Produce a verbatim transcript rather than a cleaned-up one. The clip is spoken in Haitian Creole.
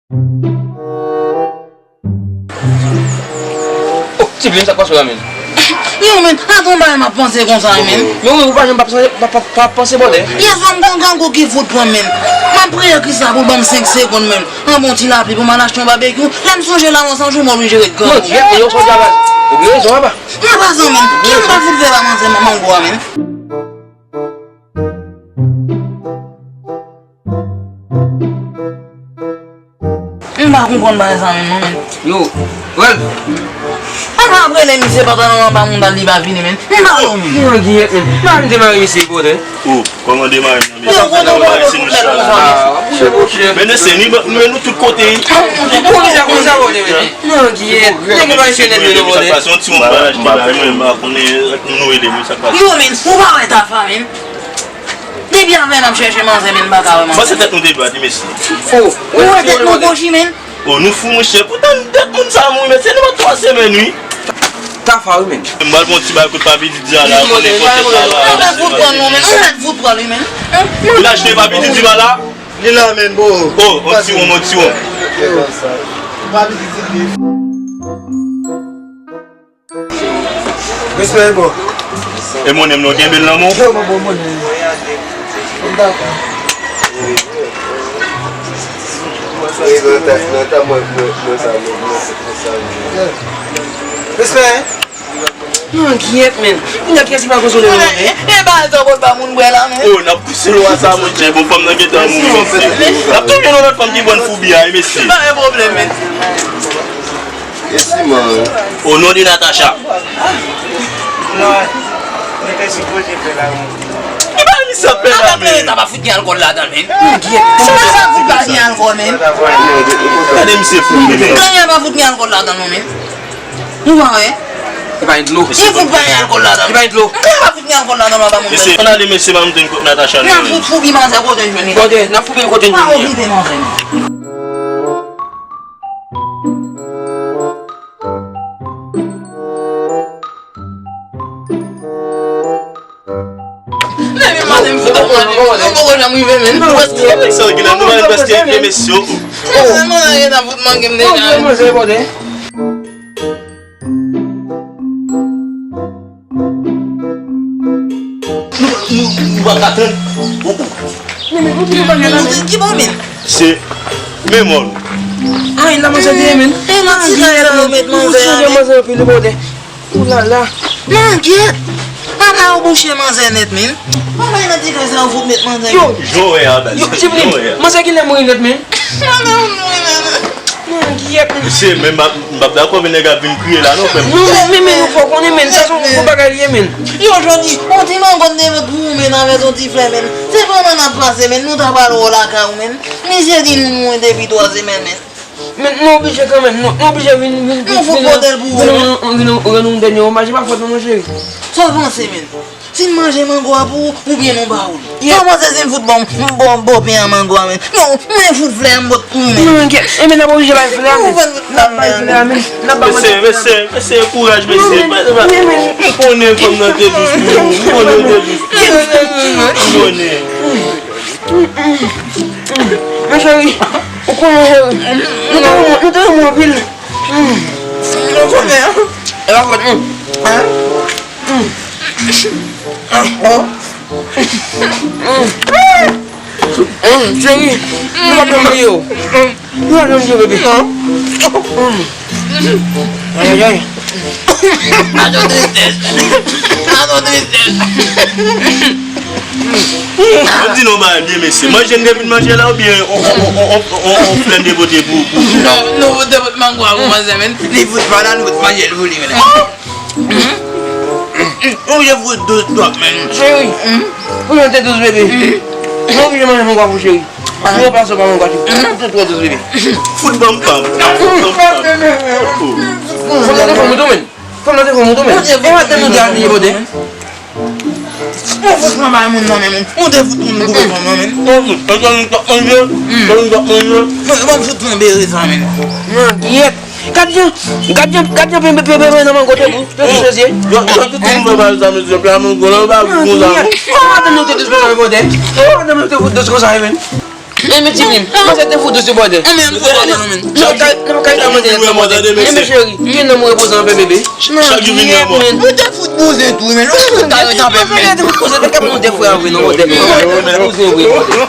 Oh, Ti Blim, sa k pase w la, menn? Yo, menn, atann bagay m ap panse konsa, menn. Men wi, ou pa janm p ap, p ap, p ap panse, bòdè. Yè swa m gen yon grangou ki fout pran m, menn. M ap priye Kris la pou l ban m senk segonn, menn. An bon ti lapli pou m al achte yon babekyou. Lè m sonje la, yon jou m oblije ret grangou. Yo, yo, sonje a baz. Ou gen rezon, papa. Mwen pa zanmi. Ki m pa fout fè la manzè mango a, menn? M pa konprann bagay sa menm non, menn. Yo, Ralph. An ap rele misye pantalon anba mouda li pa vini, menn. M pa wè w, menn. Yo, Giyèt, menn. M pa vin demare misye, bòdè. Oh, kòman demare m nan, mesye? Yo, kote w pral fout lèt konsa, menn? Men mesye, nou, nou, nou tout kote. Konn sa, konn sa, bòdè, menn. Yo, Giyèt. Nèg yo pa mesye nèt, menn, bòdè. Sa k pase, yon ti moun pa achte bagay, mwen, m pa konnen, nou rele, men sa k pase. Yo, menn, ou pa wè Tafa, menn? Depi avè n ap chèche manzè, menn, m pa ka wè manzè. Bon, se tèt nou te dwat, wi, mesye. Oh, nou wè tèt nou kwochi, menn. Oh, nou fou, monchè. Poutan, tèt moun sa mouri, mesye, nou pa twa semèn, wi. Tafa, wi, menn. M pral pran ti bagay kote Papi Didi a la, kote kote sa la. Ou mèt fout pran l, non, menn. Ou mèt fout pran l, wi, menn. Ou achte Papi Didi a la? Li la, menn, bro. Oh, on ti wonm, on ti wonm. Papi Didi. Respè, bro. E monnen m non, kenbe l nan men w. Yo, mwen bon monnen. Mwen dakò. Respè. Non, kiyèt, menn. Kounya kiyès ki pa konsole nou, menn? E, e bagay sa w konn ba moun bwè la, menn. Oh, n ap pouse lwa sa, monchè. Bon, fanm nan gentan mouri, mesye. N ap tounen yon lòt fanm ki ban n foubi a, mesye. Pa gen pwoblèm, menn. Yes, man. Au nom de Natacha. Non, nou te sipoze fè la, men. Ki bagay misye ap fè la, men? Sa pa fout gen alkòl ladan l, men. Sa pa fout pa gen alkòl, men. Gade misye fou, men. Gade pa fout gen alkòl ladan l, non, men. Nou pa wè? E pa gen dlo. Li fout pa gen alkòl ladan l. E pa gen dlo. Gade pa fout gen alkòl ladan l, pa moun. Mesye, ann ale, mesye, pa monte kot Natacha, non. N ap fout foubi manzè kote n jwenn li. Kote, n ap foubi l kote n jwenn li. Pa okipe manzè, non. Leve maten m fout ap mande, nou poko janm rive, menn. Nou prèske, nou prèske rive, mesye. Sèlman la, yo t ap fout manke m deja, menn. Nou, nou, nou pa ka tann. Oh, oh. Men, men, kote nou pa ka tann? Ki bò, men? Se men mòn. Ay, la manzè te ye, men. E nan ti kay la yo met manzè a, men. Manzè anpil, bòdè. Ou la la. Nan gyèt. Papa yo bouche manzè nèt, men. Papa nan ti kay sa yo fout met manzè. Yo. Yo, wè a, bèl. Yo, Jibli, manzè ki lè mouri nèt, men. Manzè mouri nèt. Nan gyèt, men. Mesye, men m ap M p ap dakò, men nèg ap vin kriye la, non, frè m. Non, men, men, men, ou fò konnen, men, sa se yon gwo bagay li ye, men. Yo, jodi, on ti mango de vant pou ou, men, avèk on ti flè, men. Se pandan n ap pase, men, nou ta pral wè w lakay ou, men. Misye di nou, nou depi twa semèn, men. Men, nou oblije kanmenm, nou, nou oblije vin, vin, vin, nou fout vin, pote l pou ou, vin, men. Vin, vin, rann nou dènye omaj, e pa fòt nou, non, cheri. Sa w panse, men? Si n manje mango a pou ou, oubyen nou ba ou li? Kòman se si n fout ban m, m ban w bò pen a mango a, men? Non, mwen fout flè a m pot pou ou, men. Non, men, e men n ap oblije bay flè a, men. N ap bay flè a, men. N ap bay flè a, men. Mesye, mesye, mesye, kouraj, mesye. M konnen fanm nan te dous pou ou. M konnen te dous pou ou. M konnen. Men cheri, ou konnen, cheri. Nou te renmen, nou te renmen anpil. Nou konnen, an? E pa fòt nou. An? Cheri, nou pa janm bliye w. Nou pa janm bliye w, bebe. Ayayay. Adan tristès. Adan tristès. Mwen di nou bagay byen, mesye. Manje n te vin manje la oubyen on, on, on flè n te pote pou, pou... Non, nou pote pot mango a pou manzè, men. Li fout pa la, nou pot manje l pou li, men. Ou oblije fout dous twòp, men. Cheri, ou jan te dous, bebe. Ou oblije manje mango pou cheri. Ou pase pa mango, cheri. Ou te twò dous, bebe. Fout ban m pa m. Fout ban m pa m. Fanm nan te fò mouton, men. Fanm nan te fò mouton, men. E maten nou te abiye, bòdè. Ou fout pran bay moun nan, men moun. Ou te fout moun koupe fanm nan, men. Ou fout. Pandan nou t ap manje, pandan nou t ap manje. Ban m fout pran bere sa, men. Nan gyèt. Gad jan, gad jan, gad jan pe, pe, pe, pe nan mango te dous, te dous, mesye. Yo, yo, tout moun fè bagay sa, mesye, pè a mango la, yo pa konsa, non. Kòman madanm nou te dous konsa, men, bòdè? Kòman madanm nou te fout dous konsa, men? E men ti vin, manzè te fout ou sou bòdè. E men an fout bòdè non men. Nan kay, nan kay la manzè te fout bòdè. E men cheri, gen nan mwen repoze anpè bebe. Chak jou vin nan mwen. Ou te fout bouzen tou men. Ou ta rete anpè men. Manzè te fout bòdè, te kè moun de frè vre non bòdè. Bouzen vre bòdè.